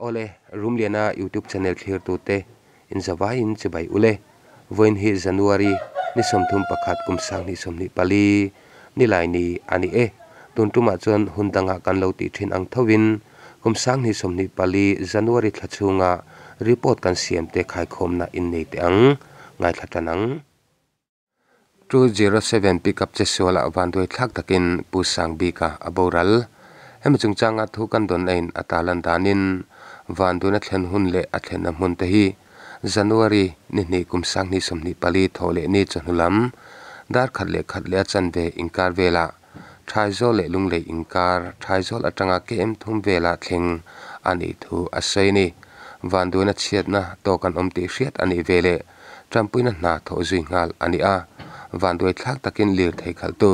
Awle, Rumliana YouTube channel thlirtute inzavaiin chibai ule. Vawiin hi January ni 31 kum 2024 nilai ni a ni e. Tun tumah chuan hun dangah kan lo tih thin ang thovin kum 2024 January thla chhunga report kan siamte khaikhawmna innei teh ang, ngaithla tan ang. 207 pickup che sualah vanduai thlak takin Pu Sangbika a boral. Hemi chungchanga thu kan dawn aiin a talan danin vanduaina thlen hun leh a thlenna hmun te hi January ni hnih kum 2024 thawh leh ni chawhnu lam dar khat leh khat leh a chanve inkar velah Thaizawl leh Lunglei inkar Thaizawl atanga KM thum vela thleng a nih thu a sawi a ni. Vanduaina chhiatna tawk an awm tih hriat a nih veleh Tanpuina hna thawh zui nghal a ni a, vanduai thlak takin lirthei khalhtu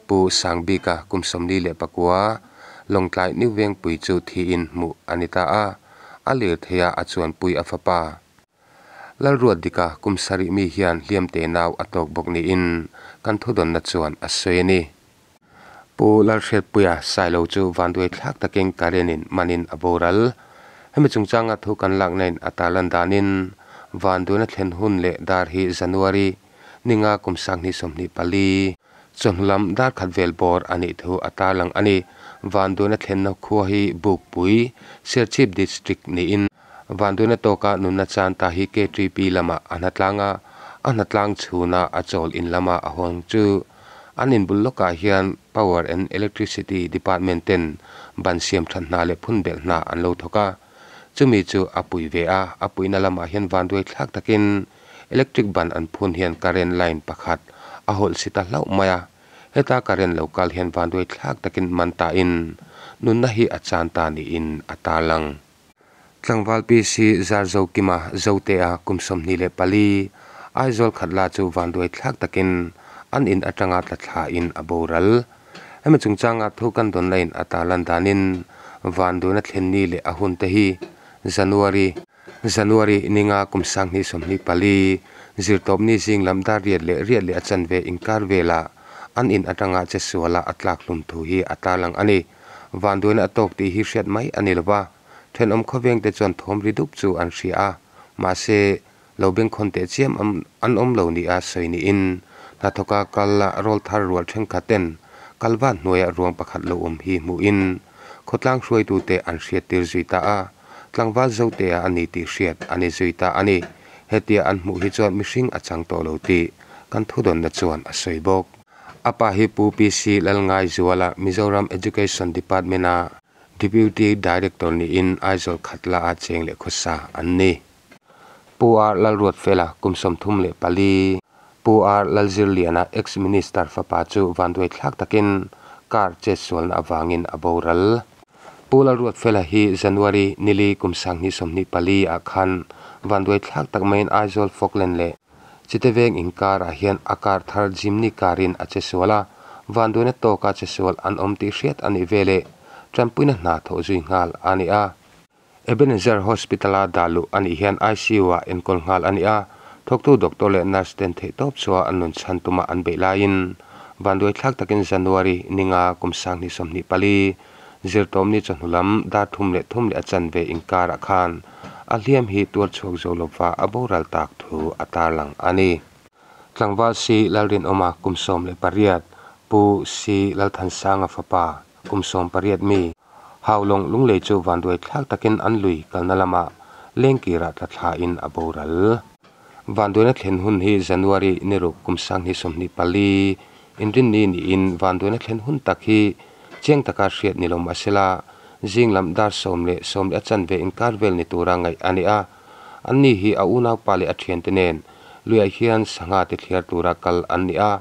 Pu Sangbika kum 49 Lawngtlai New Vengpui chu thiin hmuh a ni ta a, a lirtheia a chuanpui a fapa Lalruatdika kum 7 mi hian hliamte nau a tawk bawk niin kan thudawnna chuan a sawi a ni. Pu Lalhriatpuia Sailo chu vanduai thlak takin Karenin manin a boral. Hemi chungchanga thu kan laknain a tarlan danin vanduaina thlen hun leh dar hi January ninga kum 2024 chawhnu lam dar khat vel bawr a nih thu a tarlang a ni. Vanduaina thlenna khua hi Bukpui, Serchhip District niin vanduaina tawka nunna chan ta hi KTP lamah a hnatlang a, a hnatlang chhuna a chawl in lama a hawng chu an inbul lawkah hian Power and Electricity Department ten ban siam that hna leh phun belh hna an lo thawk a, chumi chu a pui ve a, a puihna lamah hian vanduai thlak takin electric ban an phun hian current line pakhat a hawlh si ta hlauh mai a, heta current lo kal hian vanduai thlak takin man tain nunna hi a chan ta niin a tarlang. Tlangval PC Zarzokima Zotea kum 24 Aizawl khatla chu vanduai thlak takin an in atanga tla thlain a boral. Hemi chungchanga thu kan dawn laiin a tarlan danin vanduaina thlen ni leh a hun te hi January January ninga kum 2024 zirtawpni zing lam dar riat leh riat leh a chanve inkar vela an in atanga che suala a tlak hlum thu hi a tarlang a ni. Vanduaina a tawk tih hi hriat mai a ni lova, thenawm khawveng te chuan thawm ri dup chu an hria a, mahse lo bengkhawn teh chiam an awm lo nia sawi niin hnathawka kal a rawl thar rual thenkhat ten kalvan hnuaia ruang pakhat lo awm hi hmuhin khawtlang hruaitute an hriat tir zui ta a, tlangval Zotea a ni tih hriat a ni zui ta a ni. Hetia an hmuh hi chuan mihring a chang tawh lo tih kan thudawnna chuan a sawi bawk. A pa hi Pu PC Lalngaizuala Mizoram Education Department-a Deputy Director niin Aizawl khatla a cheng leh khawsa an ni. Pu R Lalruatfela kum 34, Pu R Lalzirliana ex-Minister fapa chu vanduai thlak takin car chetsualna avangin a boral. Pu Lalruatfela hi January nili kum 2024 ah khan vanduai thlak tak maiin Aizawl Falkland leh Chiteveng inkarah hian a car thar Jimny car-in a chesual a, vanduaina tawka chesual an awm tih hriat a nih veleh tanpuina hna thawh zui nghal a ni a. Ebenezer Hospital-a dah luh a nih hian ICU-ah enkawl nghal a ni a, thawktu doctor leh nurse ten theihtawp chhuah an nun chhan tuma an beih laiin vanduai thlak takin January ninga kum 2024 zirtawmni chawhnu lam dar thum leh thum leh a chanve inkarah khan a hliam hi tuar chhuak zo lova a boral tak thu a tarlang a ni. Tlangval Si Lalrinawma kum 18, Pu Si Lalthansanga fapa kum 18 mi Haulawng Lunglei chu vanduai thlak takin an lui kalna lamah lengkirah tla thlain a boral. Vanduaina thlen hun hi January ni ruk kum 2024 inrinni niin vanduaina thlen hun tak hi chiang taka hriat ni lo mahsela zing lam dar sawm leh sawm leh a chanve inkar vel ni tura ngaih a ni a. Anni hi a unaupa leh a thiante nen luiah hian sangha te thliar tura kal an ni a.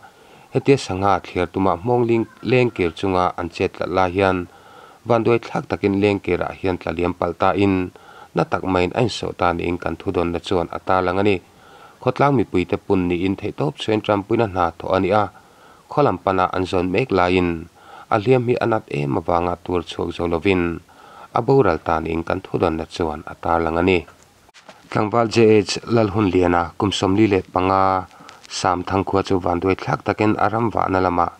Hetia sangha thliar tuma hmawng lengkir chunga an chet tlat lai hian vanduai thlak takin lengkirah hian tla liam palh tain na tak maiin a insawh ta niin kan thudawnna chuan a tarlang a ni. Khawtlang mipuite pun niin theihtawp chuan tanpuina hna thawh a ni a, khaw lam pana an zawn mek laiin a hliam hi a nat em avanga tur chhuak zo lovin a boral ta niin kan thudawnna chuan a tarlang a ni. Tlangval JH Lalhunliana kum 45 Sam Thangkhua chu vanduai thlak takin a ram vahna lamah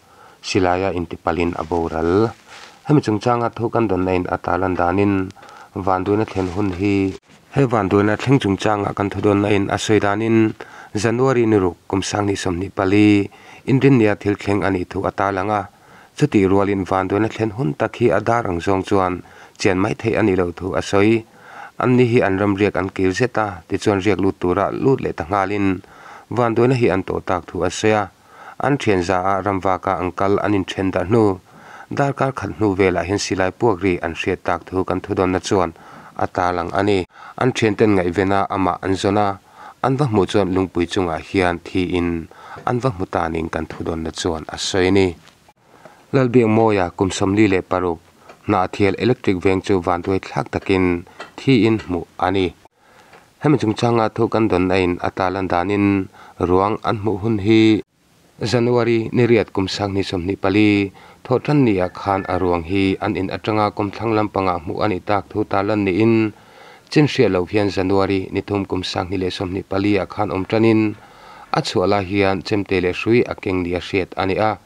silaia intipalin a boral. Hemi chungchanga thu kan dawnna in a tarlan danin Vanduaina thlen hun hi He vanduaina thleng chungchanga kan thudawnna in a sawi danin January ni ruk kum sanghnih 24 Inrinnia thil thleng a nih thu a tarlang a, chutih rualin vanduaina thlen hun tak hi a dar ang zawng chuan chian mai theih a nih loh thu a sawi. Anni hi an ram riak an kir zet a, tichuan riak lut tura lut leh ta nghalin vanduaina hi an tawh tak thu a sawi a. An thian za ah ramvaka an kal an inthen dah hnu darkar khat hnu velah hian silai puak ri an hriat tak thu kan thudawnna chuan a tarlang a ni. An thianten ngaihven a amah an zawn a, an va hmuh chuan lungpui chungah hian thiin an va hmu tanin kan thudawnna chuan a sawi a ni. Lalbiakmawia kum 46 Hnahthial electric veng chu vanduai thlak takin thiin hmuh a ni. Hemi chungchanga thu kan dawn aiin a talan danin ruang an hmuh hun hi January ni riat kum 2024 thawhtan ni ah khan a ruang hi an in atanga kawmthlang lampangah hmuh a nih tak thu tarlan niin chin hriat loh hian January ni thum kum 2024 ah khan awm tanin a chhuah lai hian chemte leh hrui a keng nia hriat a ni a,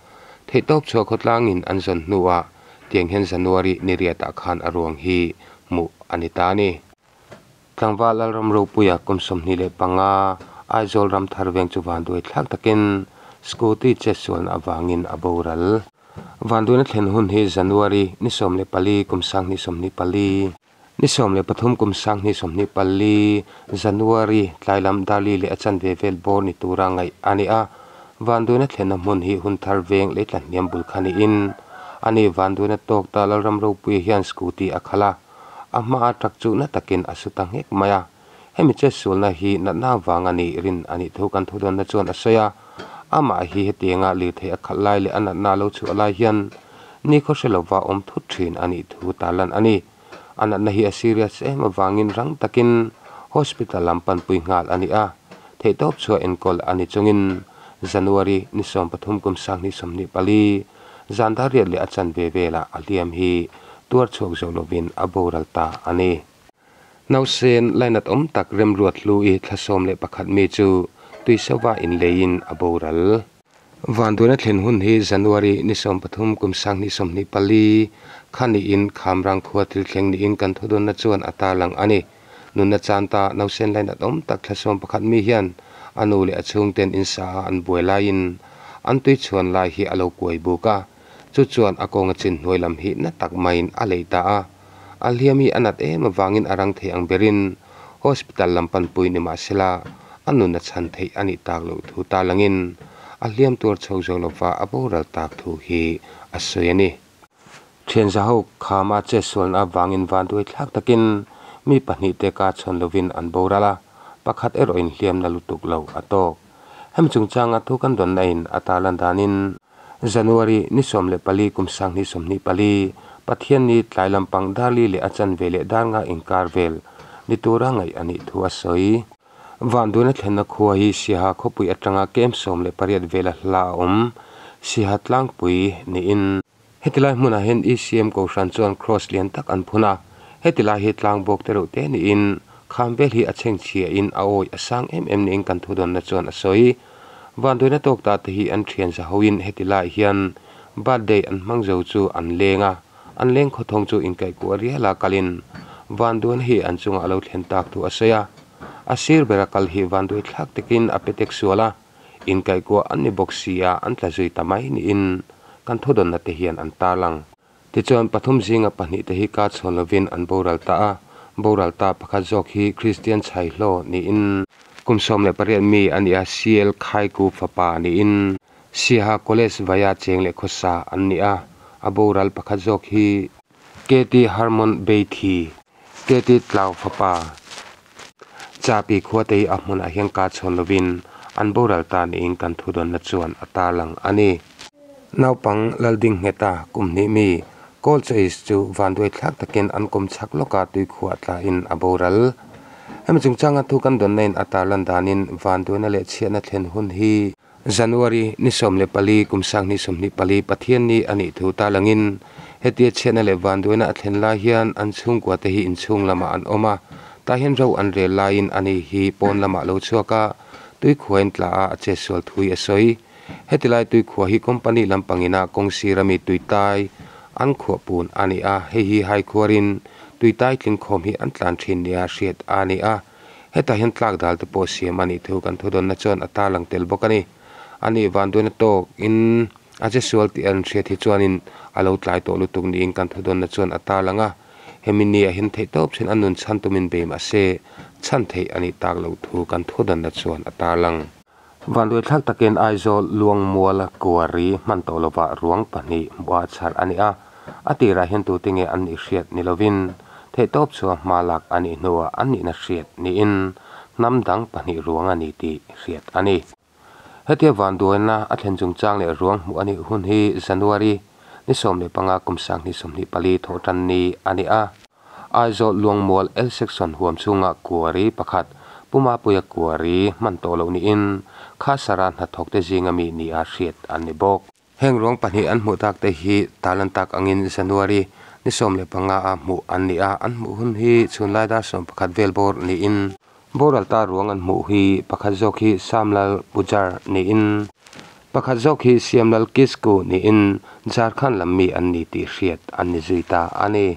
theihtawp chhuah khawtlangin an zawn hnuah tiang hian January ni riat ah khan a ruang hi hmuh a ni ta a ni. Tlangval Lalram Ropuia kum 25 Aizawl ram thar veng chu vanduai thlak takin scooty chetsualna avangin a boral. Vanduaina thlen hun hi January ni 14 kum 2024, ni 13 kum 2024 January tlai lam Dali leh a chanve vel bawr ni tura ngaih a ni a. Vanduaina thlenna hmun hi hun thar veng lei tla hniam bul kha niin a ni. Vanduaina tawk ta Lalram Ropuia hian scooty a khalh a. A hmaa truck chu na takin a su ta nghek mai a, hemi chetsualna hi natna avang a nih rin a nih thu kan thudawnna chuan a sawi a. Amah hi hetianga lirthei a khalh lai leh a natna lo chhuah lai hian nikhaw hre lova awm thut thin a nih thu tarlan a ni. A natna hi a serious em avangin rang takin hospital lam panpui nghal a ni a, theihtawp chhuah enkawl a ni chungin January ni 13 kum 2024 Zan dar riat leh a chanve velah a hliam hi tuar chhuak zo lovin a boral ta a ni. Nausen lainat awm tak remruat hlu i thla 11 mi chu tuisova inleiin a boral. Vanduaina thlen hun hi January ni 13 kum 2024 kha niin Khamrang khua thil thleng niin kan thudawnna chuan a tarlang a ni. Nunna chanta nausen lainat awm tak thla 11 mi hian a nu leh a chhungten insa a an buai laiin an tui chhuan lai hi a lo kuai buk a, chu chuan a kawnga chin hnuai lam hi na tak maiin a lei ta a. A hliam hi a nat em avangin a rang thei ang berin hospital lam panpui ni mahsela a nunna chhan theih a nih tak loh thu tarlangin a hliam tuar chho zo lova a boral tak thu hi a sawi a ni. Thian zaho khama chetsualna avangin vanduai thlak takin mi pahnih te ka chhawn lovin an boral a, pakhat erawh in hliamna lutuk lo a tawk. Hemi chungchanga thu kan dawnna in a tarlan danin January ni 14 kum 2024 Pathianni tlai lampang dar li leh a chanve leh dar nga inkar vel ni tura ngaih a nih thu a sawi. Vanduaina thlenna khua hi Siaha khawpui atanga kem 18 vela hla a awm Siaha tlangpui niin heti lai hmunah hian ECM Kohhran chuan cross lian tak an phun a, heti lai hi tlang bawk te reuh te niin kham vel hi a chhengchhia in a awi a sang em em niin kan thudawnna chuan a sawi. Vanduaina tawk ta te hi an thian za hoin heti lai hian birthday an hmang zo chu an leng a, an leng khawthawng chu inkaihkuah riala kalin vanduaina hi an chungah a lo thlen tak thu a sawi a. A sir bera kal hi vanduai thlak takin a petek sual a, inkaihkuah an ni bawk si a an tla zui ta mai niin kan thudawnna te hian an tarlang. Tichuan pathum zinga pahnih te hi ka chhawn lovin an boral ta a, boral ta pakhat zawk hi Kristian chhaihlaw niin kum 18 mi a ni a, CL Khaiku fapa niin Siaha College vaia cheng leh khawsa an ni a, a boral pakhat zawk hi KT Harmon Beithi, KT Tlau fapa Chapi khua te hi a hmunah hian ka chhawn lovin an boral ta niin kan thudawnna chuan a tarlang a ni. Naupang Lalding Ngheta kum hnih mi Call Chase chu vanduai thlak takin an kawm chhak lawka tui khuah tlain a boral. Hemi chungchanga thu kan dawnna in a tarlan danin vanduaina leh chhiatna thlen hun hi January ni 14 kum 2024 Pathianni a nih thu tarlangin hetia chhiatna leh vanduaina a thlen lai hian an chhungkua te hi inchhung lamah an awm a, tah hian ro an rel laiin ani hi pawn lamah lo chhuak a, tui khuain tla a a chetsual thui a sawi. Heti lai tui khua hi company lampangina kawng sir ami tui tai an khuah pun a ni a, hei hi hai khuarin Tuitai tling khawm hi an tlan thin nia hriat a ni a, hetah hian tlak dal te pawh siam a nih thu kan thudawnna chuan a tarlang tel bawk a ni. A nih vanduaina tawk in a che sual tih an hriat hi chuanin a lo tlai tawh lutuk niin kan thudawnna chuan a tarlang a, hemi ni ah hian theihtawp chin a nun chhan tumin bei mahse chhan theih a nih tak loh thu kan thudawnna chuan a tarlang. Vanduai thlak takin Aizawl Luangmuala Kuari hman tawh lovah ruang pahnih hmuha chhar a ni a, a tirah hian tute nge an nih hriat ni lovin theihtawp chhuah hma lak a nih hnuah an nihna hriat niin hnam dang pahnih ruang a ni tih hriat a ni. Hetia vanduaina a thlen chungchang leh ruang hmuh a nih hun hi January ni 15 kum 2024 thawhtan ni a ni a. Aizawl Luangmual L Section huam chhunga Kuari pakhat Pu Mapuia Kuari hman tawh loh niin Khasara hnathawkte zinga mi nia hriat an ni bawk. Heng ruang pahnih an hmuh tak te hi talan tak angin January ni 15 a hmuh an ni a, an hmuh hun hi chhunlai dar 11 vel bawr niin boral ta ruang an hmuh hi pakhat zawk hi Samlal Pujar niin pakhat zawk hi Siamlal Kisku niin Jharkhand lam mi an ni tih hriat an ni zui ta a ni.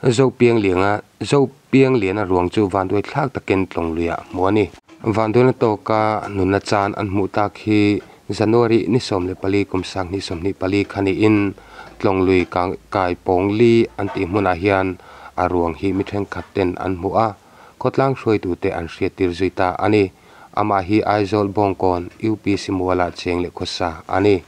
Zopianglianga Zopiangliana ruang chu vanduai thlak takin tlawngluiah hmuh a ni. Vanduaina tawka nunna chan an hmuh tak hi January ni 14 kum 2024 kha niin tlawnglui kai pawng li an tih hmunah hian a ruang hi mi thenkhat ten an hmu a, khawtlang hruaitute an hriattir zui ta a ni. Amah hi Aizawl Bawngkawn UPC Mualah cheng leh khawsa a ni.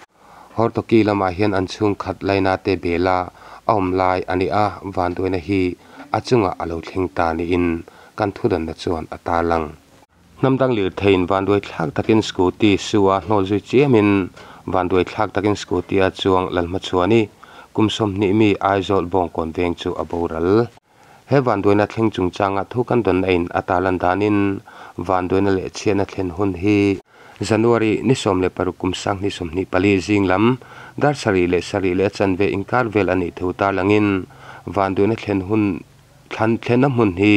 Hortoki lamah hian an chhungkhat laina te bela a awm lai a ni a, vanduaina hi a chungah a lo thleng ta niin kan thudanna chuan a tarlang. Hnamdang lirtheiin vanduai thlak takin scooty su a hnawl zui chiamin vanduai thlak takin scooty a chuang Lalhmachhuani kum 20 mi Aizawl Bawngkawn veng chu a boral. He vanduaina thleng chungchanga thu kan dawnna in a tarlan danin vanduaina leh chhiatna thlen hun hi January ni 16 kum 2024 zing lam dar sarih leh sarih leh a chanve inkar vel a nih thu tarlangin vanduaina thlen hun thlan thlenna hmun hi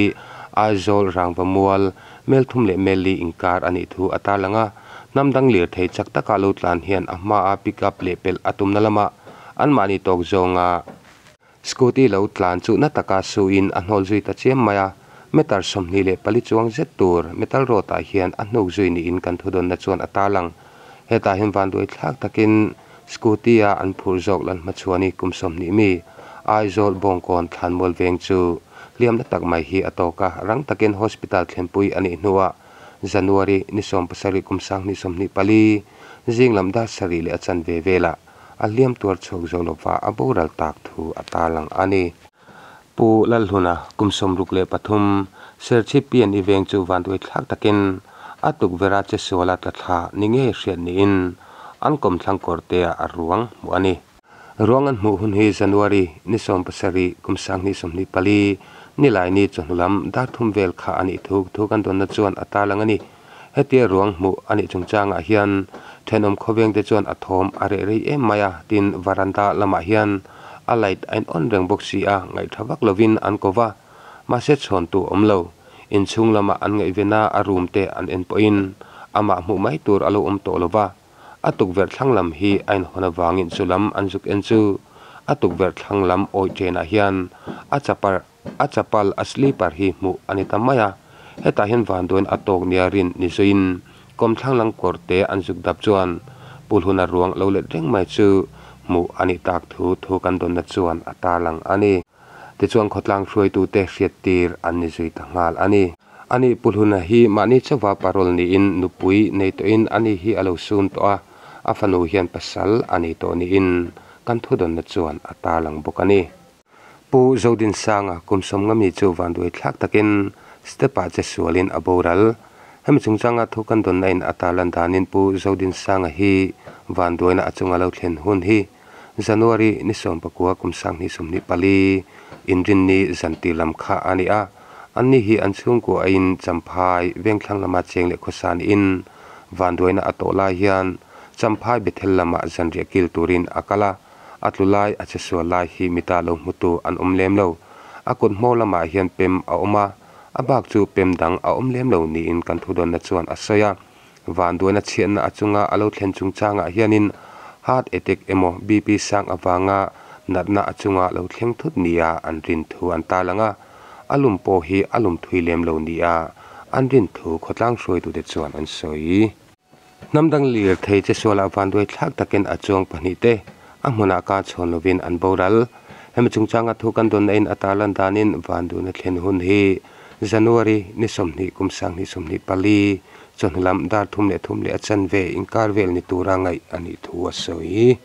Aizawl Rangva Mual mel thum leh mel li inkar a nih thu a tarlang a, hnamdang lirthei chak taka lo tlan hian a hmaa pick up leh pelh a tumna lamah anmahni tawk zawnga Scooty lo tlan chu na taka suin a hnawl zui ta chiam mai a, meter 24 chuang zet tur metal road ah hian a hnuk zui niin kan thudawnna chuan a tarlang. Hetah hian vanduai thlak takin scooty a an phurh zawk Lalhmachhuani kum 20 mi Aizawl Bawngkawn Thlanmual veng chu hliamna tak mai hi a tawk a, rang takin hospital thlenpui a nih hnuah January ni 17 kum 2024 zing lam dar sarih leh a chanve velah a hliam tuar chhuak zo lova a boral tak thu a tarlang a ni. Pu Lalhluna kum 63 Serchhip PNE veng chu vanduai thlak takin a tukverh che suala tla thla ni ngei hriat niin an kawmthlang kawrtea a ruang hmuh a ni. Ruang an hmuh hun hi January ni 17 kum 2024 nilai ni chawhnu lam dar thum vel kha a nih thu thu kan dawnna chuan a tarlang a ni. Hetia ruang hmuh a nih chungchangah hian thenawm khawveng te chuan a thawm a reh rei em mai a, tin varanda lamah hian a light a in on reng bawk si a, ngaihtha vak lovin an ko va, mahse chhawn tu awm lo. Inchhung lamah an ngaihvena a room te an en pawhin amah hmuh mai tur a lo awm tawh lova, a tukverh thlang lam hi a inhawn avangin chu lam an zuk en chu a tukverh thlang lam awih ṭenah hian a chapar a chapal a slipper hi hmuh a ni ta mai a, hetah hian vanduain a tawk nia rin ni zuiin kawmthlang lang kawrte an zuk dap chuan pulhuna ruang lo let reng mai chu hmuh a nih tak thu thu kan dawnna chuan a tarlang a ni. Tichuan khawtlang hruaitute hriattir an ni zui ta nghal a ni. Ani pulhuna hi mahni chauha parol niin nupui nei tawhin ani hi a lo sun tawh a, a fanu hian pasal a nei tawh niin kan thudawnna chuan a tarlang bawk a ni. Pu Zodinsanga kum 50 mi chu vanduai thlak takin step-ah che sualin a boral. Hemi chungchanga thu kan dawnna in a tarlan danin Pu Zodinsanga hi vanduaina a chunga lo thlen hun hi January ni 19 kum 2024 inrinni zantir lam kha a ni a, anni hi an chhungkua in Champhai vengthlang lama cheng leh khawsa niin vanduaina a tawh lai hian Champhai Bethel lamah zanriah kil turin a kal a, a tlu lai a che sual lai hi mita lo hmutu an awm lem lo. A kut hmawr lamah hian pem a awm a, a bak chu pem dang a awm lem lo niin kan thudawnna chuan a sawi a. Vanduaina chhiatna a chunga a lo thlen chungchangah hianin heart attack emaw BP sang avanga natna a chunga lo thleng thut nia an rin thu an tarlang a, a lum pawh hi a lum thui lem lo nia an rin thu khawtlang hruaitute chuan an sawi. Hnam dang lirthei che sualah vanduai thlak takin a chuang pahnihte a hmunah ka chhawn lovin an boral. Hemi chungchanga thu kan dawnna in a tarlan danin vanduaina thlen hun hi January ni 20 kum 2024 chawhnu lam dar thum leh thum leh a chanve inkar vel ni tura ngaih a nih thu a sawi.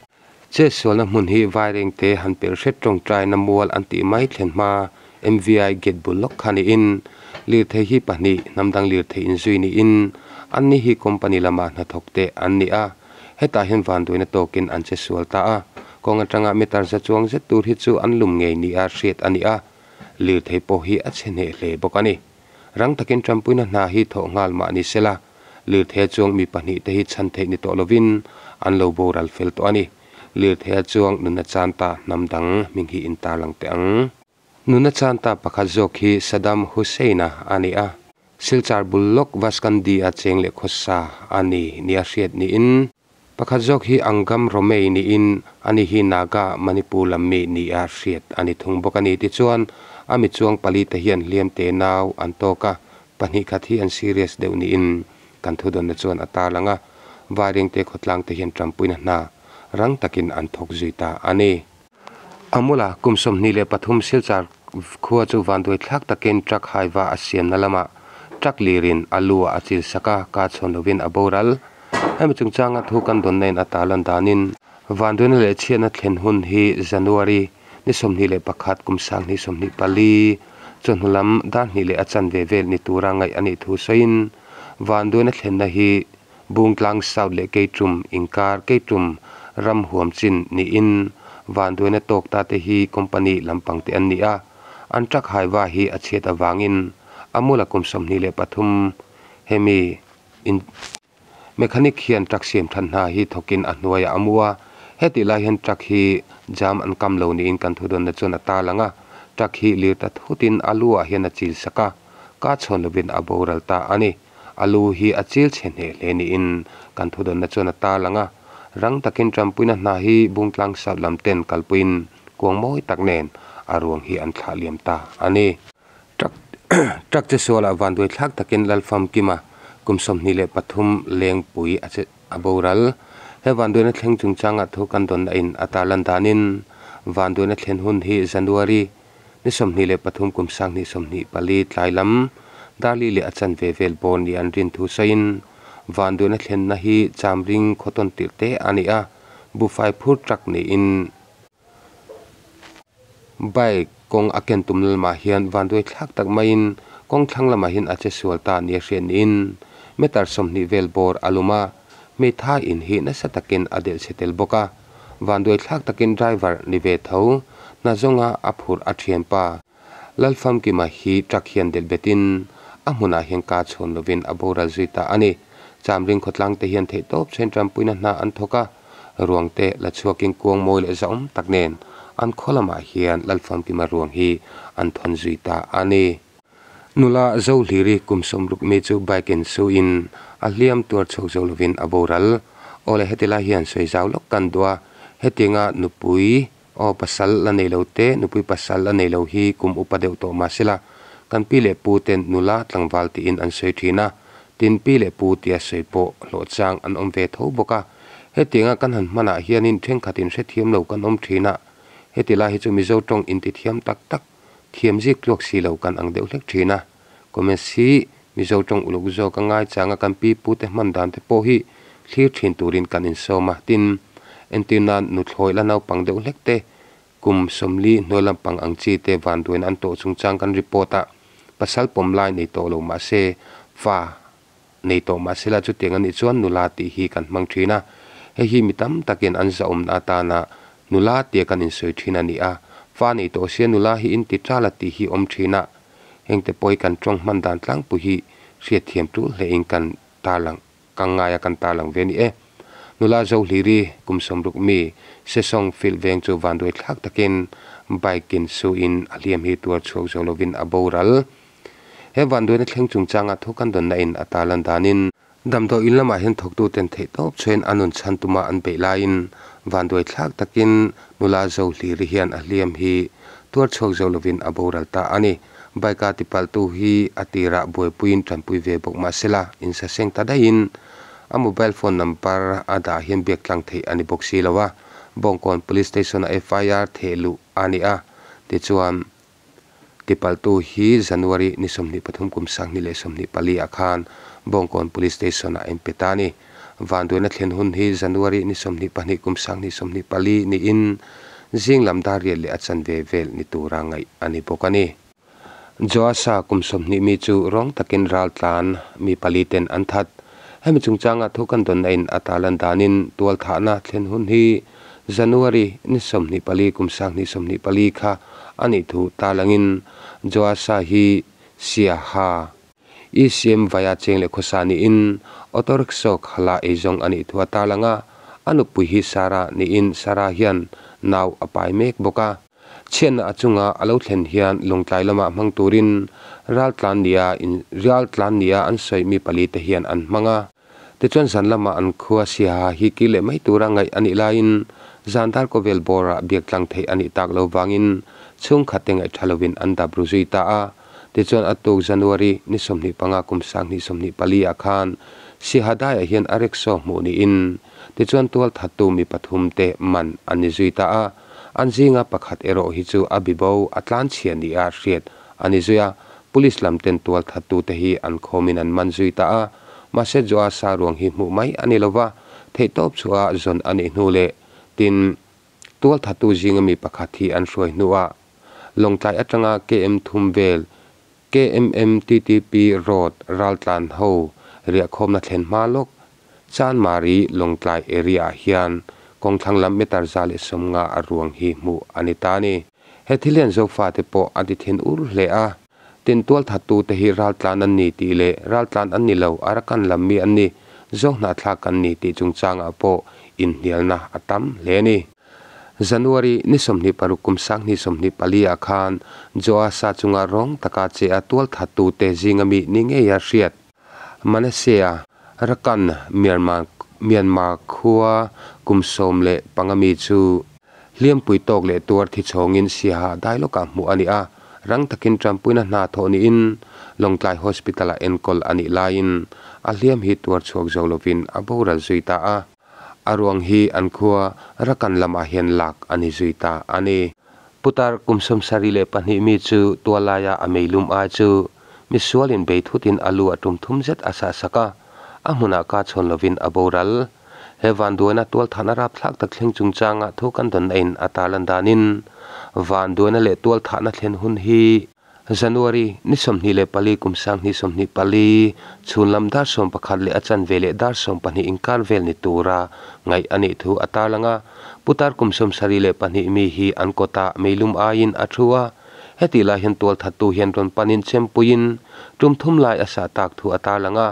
Che sualna hmun hi Vairengte han pelh hret tawngtaina mual an tih mai thlen hma MVI gate bul lawk kha niin lirthei hi pahnih hnam dang lirthei inzui niin anni hi company lama hnathawk te an ni a, hetah hian vanduaina tawkin an che sual ta a, kawng atanga meter za chuang zet tur hi chu an lum ngei nia hriat a ni a, lirthei pawh hi a chhe hneh hle bawk a ni. Rang takin tanpuina hna hi thawh nghal mah ni sela, lirtheia chuang mi pahnih te hi chhan theih ni tawh lovin an lo boral fel tawh a ni. Lirtheia chuang nunna chan ta hnam dang hming hi intarlang teh ang. Nunna chan ta pakhat zawk hi Saddam Hussein-a a ni a, Silchar bul lawk Vaskandi-a cheng leh khawsa a ni nia hriat niin, pakhat zawk hi Angam Romei niin ani hi Naga, Manipur lam mi nia hriat a ni thung bawk a ni. Tichuan, a mi chuang pali te hian hliam te nau an tawk a, pahnih khat hi an serious deuh niin kan thudawnna chuan a tarlang a, Vairengte khawtlang te hian tanpuina hna rang takin an thawk zui ta a ni. A mula kum 23 Silchar khua chu vanduai thlak takin truck haiva a siamna lamah truck lirin a lu ah a chil sak a, ka chhawn lovin a boral. Hemi chungchanga thu kan dawnna in a tarlan danin vanduaina leh chhiatna thlen hun hi January ni 21 kum 2024 chawhnu lam dar hnih leh a chanve vel ni tura ngaih a nih thu sawiin vanduaina thlenna hi Bungtlang South leh Keitum inkar Keitum ram huam chin niin vanduaina tawk ta te hi company lampang te an ni a, an truck haiva hi a chhiat avangin a mula kum 23 hemi in mechanic hian truck siam that hna hi thawkin a hnuaiah a mu a, hetih lai hian truck hi jam an kam lo niin kan thudawnna chuan a tarlang a, truck hi lir ta thutin a lu ah hian a chil sak a, ka chhawn lovin a boral ta a ni. A lu hi a chil chhe hneh hle niin kan thudawnna chuan a tarlang a, rang takin tanpuina hna hi Bungtlang South lam ten kalpuiin kuang mawi tak nen a ruang hi an thlah liam ta a ni. Truck truck che sualah vanduai thlak takin Lalfamkima kum 23 lengpui a che a boral. He vanduaina thleng chungchangah thu kan dawnna in a tarlan danin vanduaina thlen hun hi January Ni 23 kum 2024 tlai lam Darli leh a chanve vel bawr ni an rin thu sawiin vanduaina thlenna hi Chamring khawtawn tirh te a ni a, buhfai phur truck niin bike kawng a ken tum lamah hian vanduai thlak tak maiin kawng thlang lamah hian a che sual ta nia hriat niin meter 20 vel bawr a lum a, hmeithai in hi nasa takin a delh chhe tel bawk a. Vanduai thlak takin driver ni ve tho, hna zawnga a phurh a thianpa Lalfamkima hi truck hian delh betin a hmunah hian ka chhawn lovin a boral zui ta a ni. Chamring khawtlang te hian theihtawp chhen tanpuina hna an thawk a, ruang te la chhuakin kuang mawi leh zahawm tak nen an khaw lamah hian Lalfamkima ruang hi an thawn zui ta a ni. Nula Zohliri kum 60 mi chu bike in su in a hliam tuar chhuak zo lovin a boral. Awle heti lai hian sawi zau lawk kan duh a, hetianga nupui aw pasal la nei lo te, nupui pasal la nei lo hi kum upa deuh tawh mah sela, kan pi leh pu ten nula tlangval tiin an sawi thin a, tin pi leh pu tia sawi pawh hlawh chang an awm ve tho bawk a. Hetianga kan han hmanah hianin thenkhatin hrethiam lo kan awm thin a, heti lai hi chu Mizo tawng intithiam tak tak Thiam zik tluak si lo kan ang deuh hlek thin a, comments hi Mizo tawng uluk zawk a ngai chang a kan pi pu te hman dan te pawh hi thlir thin turin kan insawm a, tin, entir nan nuthlawi la naupang deuh hlek te, kum 40 hnuai lampang ang chi te vanduain an tawh chungchang kan report a, pasal pawm lai nei tawh lo mahse fa nei tawh mahsela chutiang a nih chuan nula tih hi kan hmang thin a, hei hi mi tam takin an zahawmna atana nula tia kan insawi thin a ni a, fa nei tawh sia nula hi inti tala tih hi awm thin a, hengte pawh hi kan tawng hman dan tlangpui hi hriatthiam tul hlein kan tarlang ka ngai a kan tarlang ve a ni e. Nula Zohliri kum 60 mi Sesawng filh veng chu vanduai thlak takin bike in su in a hliam hi tuar chhuak zo lovin a boral. He vanduaina thleng chungchanga thu kan dawnna in a tarlan danin Damdawi in lamah hian thawktuten theihtawp chhuain a nun chhan tuma an beih laiin vanduai thlak takin nula zo hliri hian a hliam hi tuar chhuak zo lovin a boral ta a ni. Bike a tipalhtu hi a tirah buaipuiin tanpui ve bawk mah sela insaseng ta daihin a mobile phone number a dah hian biak tlang theih a ni bawk si lo a. Bawngkawn Police Station-ah FIR theh luh a ni a, tichuan tipalhtu hi January ni 23 kum 2024 ah khan Bawngkawn Police Station-ah a inpe ta a ni. Vanduaina thlen hun hi January ni 22 kum 2024 niin zing lam dar riat leh a chanve vel ni tura ngaih a ni bawk a ni. Joasa kum 20 mi chu rawng takin ral tlan mi pali ten an that. Hemi chungchanga thu kan dawnna in a tarlan danin tual thahna thlen hun hi January ni 24 kum 2024 kha a nih thu tarlangin Joasa hi Siaha ECM vaia cheng leh khawsa niin auto rickshaw khala eizawng a nih thu a tarlang a, a nupui hi Sarah niin Sarah hian nau a pai mek bawk a. Chhiatna a chunga a lo thlen hian Lawngtlai lamah hmang turin raltlan nia in raltlan nia an sawi mi pali te hian an hmang a. Tichuan zan lamah an khua Siaha hi kir leh mai tura ngaih a nih laiin zan dar kawvel bawrah biak tlang theih a nih tak lo vangin chhungkhat te ngaih tha lovin an dap ru zui ta a. Tichuan a tuk January ni 25 kum 2024 ah khan Siaha daiah hian a rickshaw hmuh niin tichuan tual thattu mi pathum te man an ni zui ta a. An zinga pakhat erawh hi chu a bibo a tlanchhia nia hriat a ni zui a, Police lam ten tual thattute hi an khawmin an man zui ta a, mahse Joasa ruang hi hmuh mai a ni lova, theihtawp chhuah zawn a nih hnu leh tin tual thattu zinga mi pakhat hi an hruai hnuah Lawngtlai atanga KM thum vel KMMTTP Road raltlan ho riahkhawmna thlen hma lawk Chanmari Lawngtlai area ah hian kawngthlang lam meter 150 a ruang hi hmuh a ni ta a ni. He thil hian Zofate pawh a ti thin ur hle a, tin tualthattu te hi raltlan an ni tih leh raltlan an ni lo, Arakan lam mi an ni, Zohnahthlak kan ni tih chungchangah pawh inhnialna a tam hle a ni. January ni 26 kum 2024 ah khan Joasa chunga rawng taka che a tualthattute zinga mi ni ngeia hriat Manasea Rakan Myanmar Myanmar khua kum 15 mi chu hliampui tawk leh tuar thi chhawngin Siaha dai lawkah hmuh a ni a, rang takin Trampuina hna thawh niin Lawngtlai Hospital-ah enkawl a nih laiin a hliam hi tuar chhuak zo lovin a boral zui ta a. A ruang hi an khua Rakan lamah hian lak a ni zui ta a ni. Putar kum 72 mi chu tualaia a meilum ai chu misualin bei thutin a lu a tum thum zet a sahsak a, a hmunah ka chhawn lovin a boral. He vanduaina tualthahna rapthlak tak thleng chungchanga thu kan dawn na in a tarlan danin vanduaina leh tualthahna thlen hun hi January ni 24 kum 2024 chhun lam dar 11 leh a chanve leh dar 12 inkar vel ni tura ngaih a nih thu a tarlang a. Putar kum 72 mi hi an kawtah meilum aiin a thu a, hetih lai hian tualthattu hian rawn panin chempuiin tum thum lai a sah tak thu a tarlang a.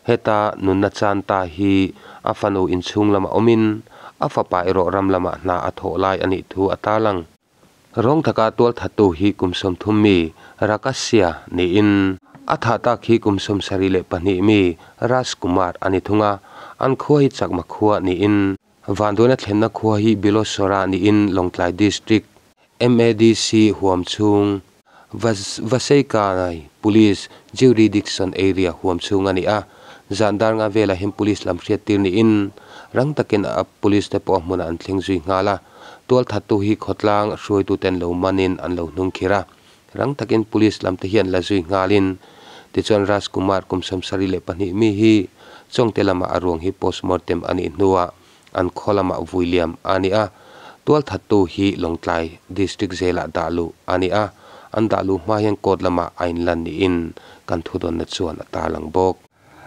Heta nunna chan ta hi a fanu inchhung lamah awmin a fapa erawh ram lamah hna a thawh lai a nih thu a tarlang. Rawng taka tualthattu hi kum 30 mi Rakasia niin a thah tak hi kum 72 mi Raj Kumar a ni thung a, an khua hi Chakma khua niin Vanduaina thlenna khua hi Bilosora niin Lawngtlai District MADC huam chhung Vaseikanai Police Jurisdiction Area huam chhung a ni a, zan dar nga velah hian Police lam hriattir niin rang takin a Police te pawh a hmunah an thleng zui nghal a. Tualthattu hi khawtlang hruaituten lo manin an lo hnung khir a, rang takin Police lam te hian la zui nghalin tichuan Raj Kumar kum 72 mi hi Chawngte lamah a ruang hi postmortem a nih hnuah an khaw lamah vui liam a ni a, tualthattu hi Lawngtlai District Jail-ah dah luh a ni a, an dah luh hma hian court lamah a inlan niin kan thudawnna chuan a tarlang bawk.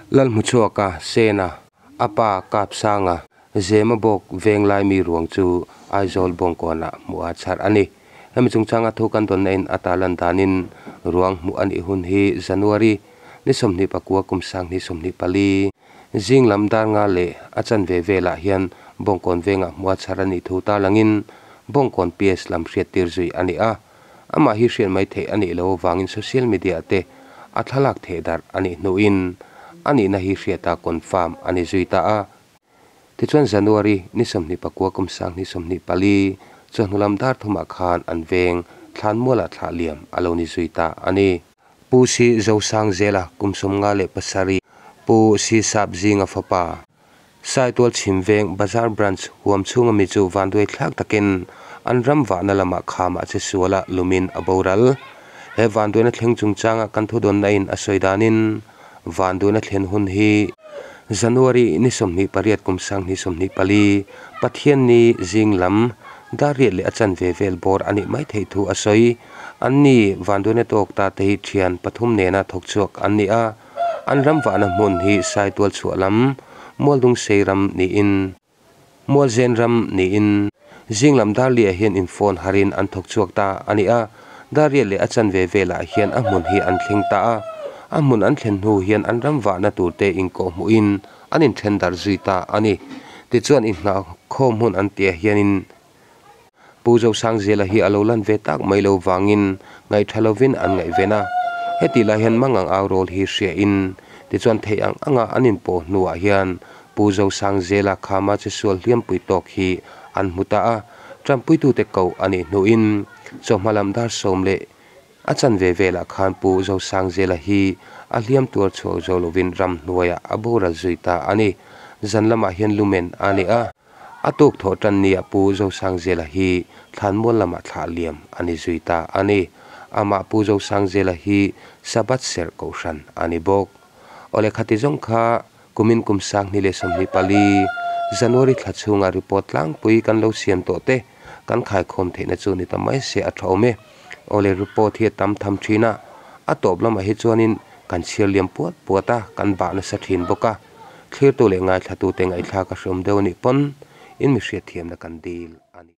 Lalhmuchhuaka Sena, a pa Kapsanga, Zema bawk venglai mi ruang chu Aizawl Bawngkawnah hmuh a chhar a ni. Hemi chungchanga thu kan dawnna in a tarlan danin ruang hmuh a nih hun hi January ni 29 kum 2024 zing lam dar nga leh a chanve velah hian Bawngkawn vengah hmuh a chhar a nih thu tarlangin Bawngkawn PS lam hriattir zui a ni a. Amah hi hriat mai theih a nih loh avangin social media te a thlalak theh darh a nih hnuin a nihna hi hriata confirm a ni zui ta a. Tichuan January ni 29 kum 2024 chawhnu lam dar thumah khan an veng thlanmualah thlah liam a lo ni zui ta a ni. Pu Si Zosangzela kum 57, Pu Si Sapzinga fapa, Saitual Chhimveng Bazar Branch huam chhunga mi chu vanduai thlak takin an ram vahna lamah khamah che suala lumin a boral. He vanduaina thleng chungchanga kan thudawnna in a sawi danin vanduaina thlen hun hi January ni 28 kum 2024 Pathianni zing lam dar riat leh a chanve vel bawr a nih mai theih thu a sawi. Anni vanduaina tawk ta te hi thian pathum nena thawk chhuak an ni a. An ram vahna hmun hi Saitual chhuah lam Mualdungsei ram niin Mualzen ram niin zing lam dar liah hian in phone harin an thawk chhuak ta a ni a. Dar riat leh a chanve velah hian a hmun hi an thleng ta a. A hmun an thlen hnu hian an ram vahna tur te inkawh hmuhin an inthen darh zui ta a ni. Tichuan inhnah khawm hun an tihah hianin Pu Zosangzela hi a lo lan ve tak mai lo vangin ngaihtha lovin an ngaihven a. Hetih lai hian Mangang au rawl hi hriain tichuan theih ang anga an inpawh hnuah hian Pu Zosangzela khama che sual hliampui tawk hi an hmu ta a. Tanpuitute koh a nih hnuin chawhma lam dar sawm leh a chanve velah khan Pu Zosangzela hi a hliam tuar chhuak zo lovin ramhnuaiah a boral zui ta a ni. Zan lamah hian lumen a ni a. A tuk thawh tan nia Pu Zosangzela hi thlanmual lamah thlah liam a ni zui ta a ni. Amah Pu Zosangzela hi Sabbath serh kohhran a ni bawk. Awle khati zawng kha kumin kum 2024 January thla chhunga report tlangpui kan lo siam tawh te kan khaikhawm theihna chu ni ta mai se a tha awm e. Awle report hi a tam tham thin a, a tawp lamah hi chuanin kan chhiar liam puat puat a, kan bah nasa thin bawk a. Thlirtu leh ngaithlatute ngaihthlak a hreawm deuh a nih pawn in mi hriatthiamna kan dil.